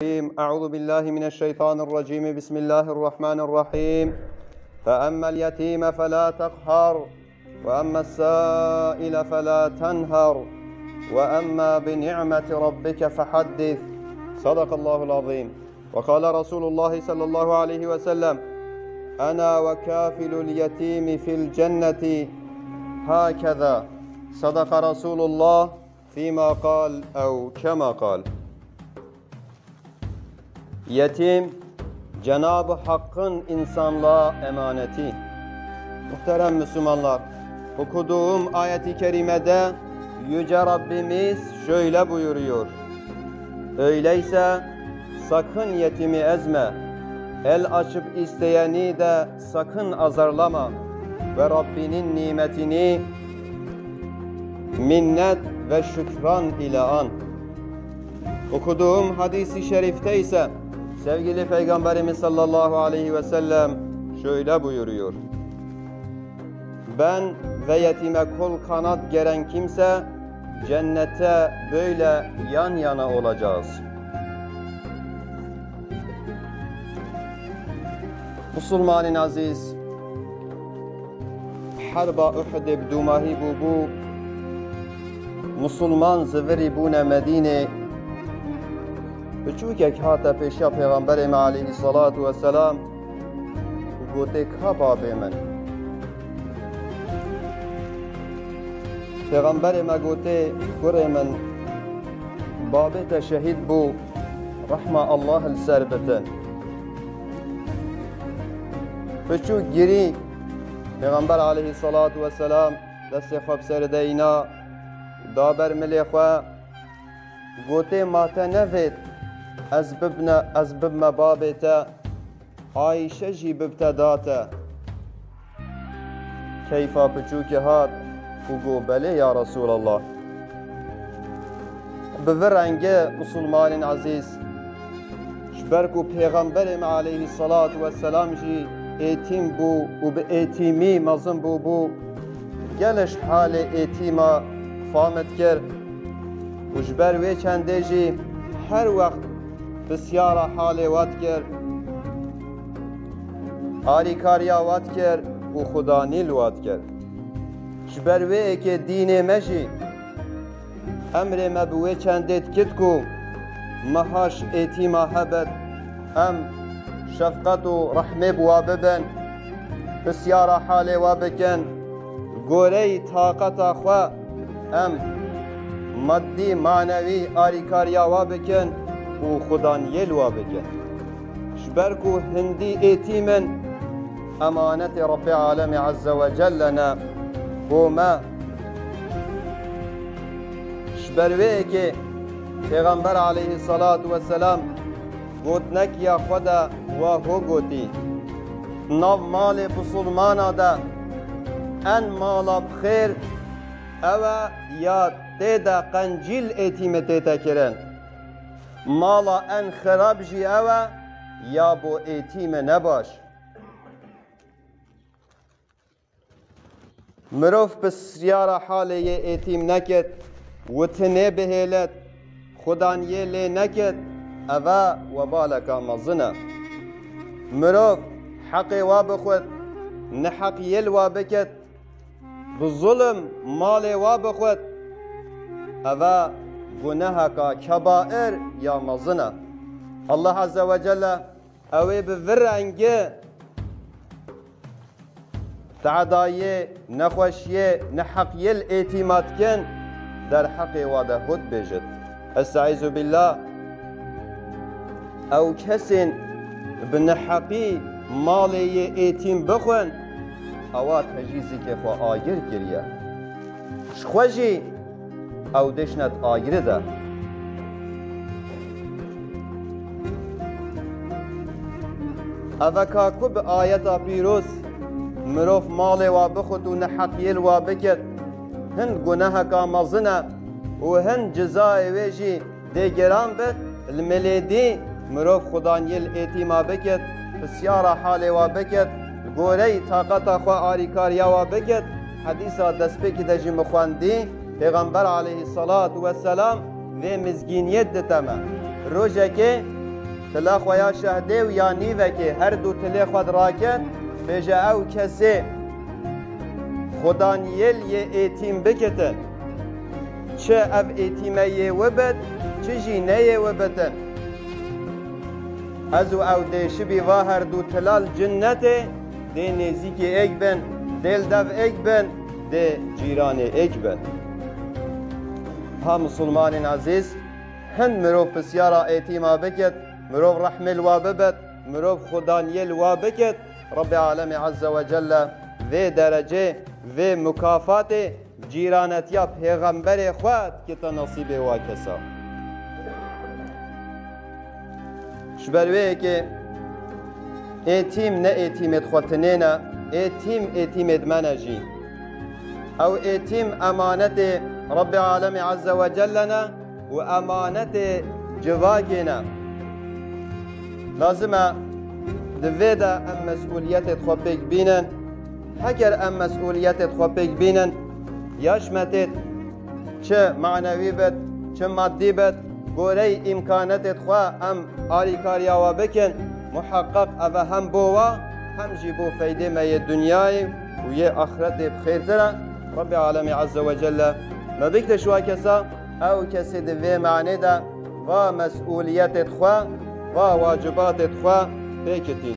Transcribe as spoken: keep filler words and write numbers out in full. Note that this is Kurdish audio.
الرجيم. أعوذ بالله من الشيطان الرجيم. بسم الله الرحمن الرحيم. فأما اليتيم فلا تقهر، وأما السائل فلا تنهر، وأما بنعمة ربك فحدث. صدق الله العظيم. وقال رسول الله صلى الله عليه وسلم: أنا وكافل اليتيم في الجنة هكذا. صدق رسول الله فيما قال أو كما قال. Yetîm, Cenab-ı Hakk'ın insanlığa emaneti. Muhterem Müslümanlar, okuduğum ayet-i kerimede Yüce Rabbimiz şöyle buyuruyor: "Öyleyse sakın yetimi ezme, el açıp isteyeni de sakın azarlama ve Rabbinin nimetini minnet ve şükran ile an." Okuduğum hadis-i şerifte ise sevgili Peygamberimiz sallallahu aleyhi ve sellem şöyle buyuruyor: "Ben ve yetime kol kanat geren kimse cennete böyle yan yana olacağız." Musulmanên ezîz, herba Uhudê bi dûmahî bûbû, Musulman zivirî bûne Medînê. Piçûkek hate pêşiya Pêxemberê me aleyhissalatu vesselam û gotê: "Ka babê min?" Pêxemberê me gotê: "Kurê min, babê te şehîd bû, rehma Allah li ser bitin." Piçûk girî, Pêxember aleyhissalatu vesselam destê xwe bi ser de îna, da ber milê xwe, gotê: "Ma te nevêt ez bibne, ez bibme babê te, Ayşe jî bibte da te?" Keyfa piçûkê hat û got: "Belê ya Resûlallah." Bi vî rengî, musulmanên ezîz, ji ber ku Pêxemberê me aleyhissalatu vesselam jî êtîm bû û bi êtîmî mezin bûbû, gelek ji halê êtîma fam dikir û ji ber wê çendê jî her wext pisyara halê wa dikir, arîkariya wa dikir û xudanî li wa dikir. Ji ber wê yekê dînê me jî emrê me bi wê çendê dikit ku meha ji êtîma hebit, em şefqet û rehmê bi wa bibin, pisyara halê wa bikin, goreyî taqeta xwe em maddî, manewî arîkariya wa bikin û xudaniyê li wa bikin. Ji ber ku hindî êtîm in, emanetê Rebbê Alemê Azze ve Celle ne, bo me. Ji ber wê yekê Pêxember aleyhissalatu vesselam gotinekiya xwe de wa ho gotî: "Nav malê musulmana de en mala bi xêr ew e ya tê de qencîl êtîmê tête kirin. Mala en xirab jî ew e ya bo êtîmê nebaş." Mirov pisyara halê yê êtîm nekit, witinê bihêlit, xudaniyê lê nekit, eve webaleka mezin e. Mirov heqê wa bixwit, neheqiyê li wa bikit, bi zulm malê wa bixwit, eve guneheka kebair ya mezin e. Allah Azze ve Celle ew ê bi vî rengî tedayê, nexweşiyê, neheqiyê li êtîma dikin, derheqê wa de hût bêjit: "Estaizu billah." Ew kesên bi neheqî malê yê êtîm bixwin, ewa te jî zikê xwe agir kiriye. Ji xwe jî ew dêşnet agirî de. Eveka ku bi ayeta pîroz mirov malê wa bixwit û neheqiyê li wa bikit, hin guneheka mezin e û hin cizayê wê jî dê giran bit, li milê dî mirov xudaniyê li êtîma bikit, pisyara halê wa bikit, li goreyî taqeta xwe arîkariya wa bikit. Hedîsa destpêkî de jî min xwendî, Pêxember aleyhissalatu vesselam vê mizgîniyê dite me. Rojekê Tila xwe ya şehdê û ya nîvekê her du tilê xwe dirake, bêje ew kesê xudaniyêl yê êtîm bikitin. Çi ev êtîme yê we bit, çi jî ne yê we bitin. Ez û ew dê şibî va her du tilal cinnetê, dê nêzîkî êk bin, dê li dev êk bin, dê cîranê êk bin. Ha misilmanên ezîz, hin mirov pisyara êtîma bikit, mirov rehmê li wa bibit, mirov xudaniyê li wa bikit, Rebbê Alemê Azze ve Celle vê derecê, vê mukafatê cîranetiya pêxemberê xwe dikite nesîbê wa kesa. Ji ber wê yekê êtîm ne êtîmêd xwe tinê ne, êtîm êtîmêd me ne jî. Ew êtîm emanetê Rebbê Alemê Azze ve Celle ne û emanetê civakê ne. Lazim e di vê de em mesûliyetêd xwe pêk bînin. Heger em mesûliyetêd xwe pêk bînin, ya ji me têt çi manewî bit, çi maddî bit, goreyê îmkanetêd xwe em alîkariya we bikin, muheqeq ev e hem bo we, hem jî bo feydê me yê dinyayê û yê axretê bi xêrtir e. Rebbê Alemê Azze ve Celle me bikte ji wa kesa, ew kesê di vê manê de va mesûliyetêd xwe, va wacibatêd xwe pêkitîn.